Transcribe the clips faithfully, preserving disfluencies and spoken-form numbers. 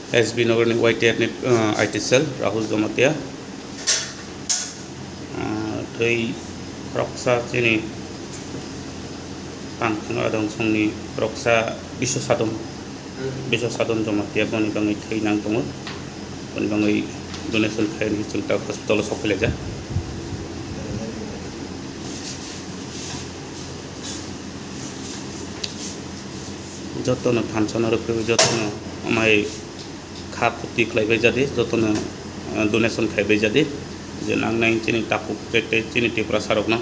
S B Nagarni Y T F ni, uh, I T cell Rahul Jamatia, uh, tei khoroksa chini tangkhung adong songni khoroksa Biswa Sadon, Biswa Sadon Jamatia boni bangwi thwi nang tongo, boni bangwi donation khaini chwng tak hospital o sok phailaijak. Jotono thansa norok tei jotono amai kha khuti khlai bai jadi, jotono, ah, donation khai bai jadi, je nang nai chini takhuk tei, tei chini Tiprasa rokno.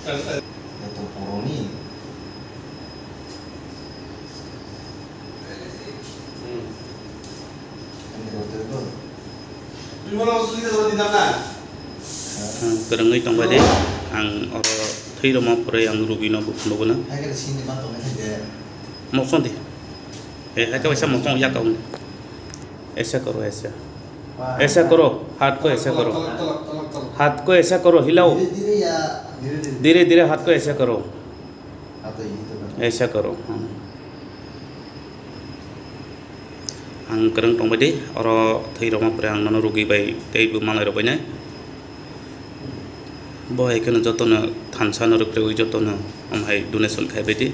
Joto boroni. Ang kwrwngwi tongbai de, ang oro thwi rwma pore ang rugino bo phunukgwno. Mosong di. Eh, hai kaisa mosong yakao. Aisa koro, aisa. Aisa koro, hath ko aisa koro. Hath ko aisa koro, hilao. Dhire dhire hath ko aisa koro. Aisa koro. Hmm. Ang kwrwng tongbai di, oro thwi rwma pore ang nono rugi bai tei bo malai rok bai nai. Bo hai kheno jotono thansa no rwkreui jotono, um, hai donation khai bai di.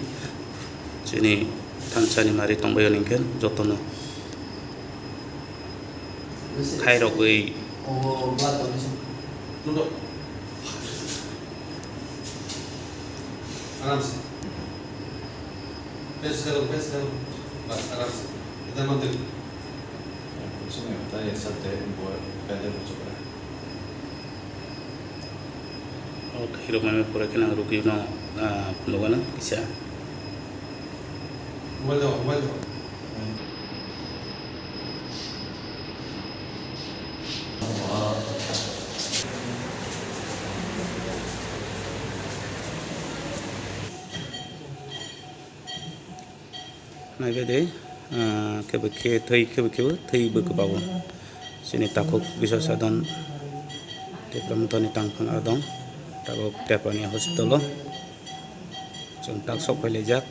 Chini thansa ni mari tongbai hwnkhe jotono khai rogwi. Aram se. Bes karo, bes karo. Bas, aram se. Idhar mat dekho. Kuch nahi hota, ye sab de, pehle ho chuka hai. O thwi rwmani pore khe nang rugi no, ah, phunukgwno kisa. Mobile daw, mobile daw. Naibe de, ah, kebo khe thwi, kebo khe thwi bo kwbago. Chini takhuk Biswa Sadon Tipra Mothani tangphang adong. Tabuk Teprani hospital o chwng tak sok phailaijak.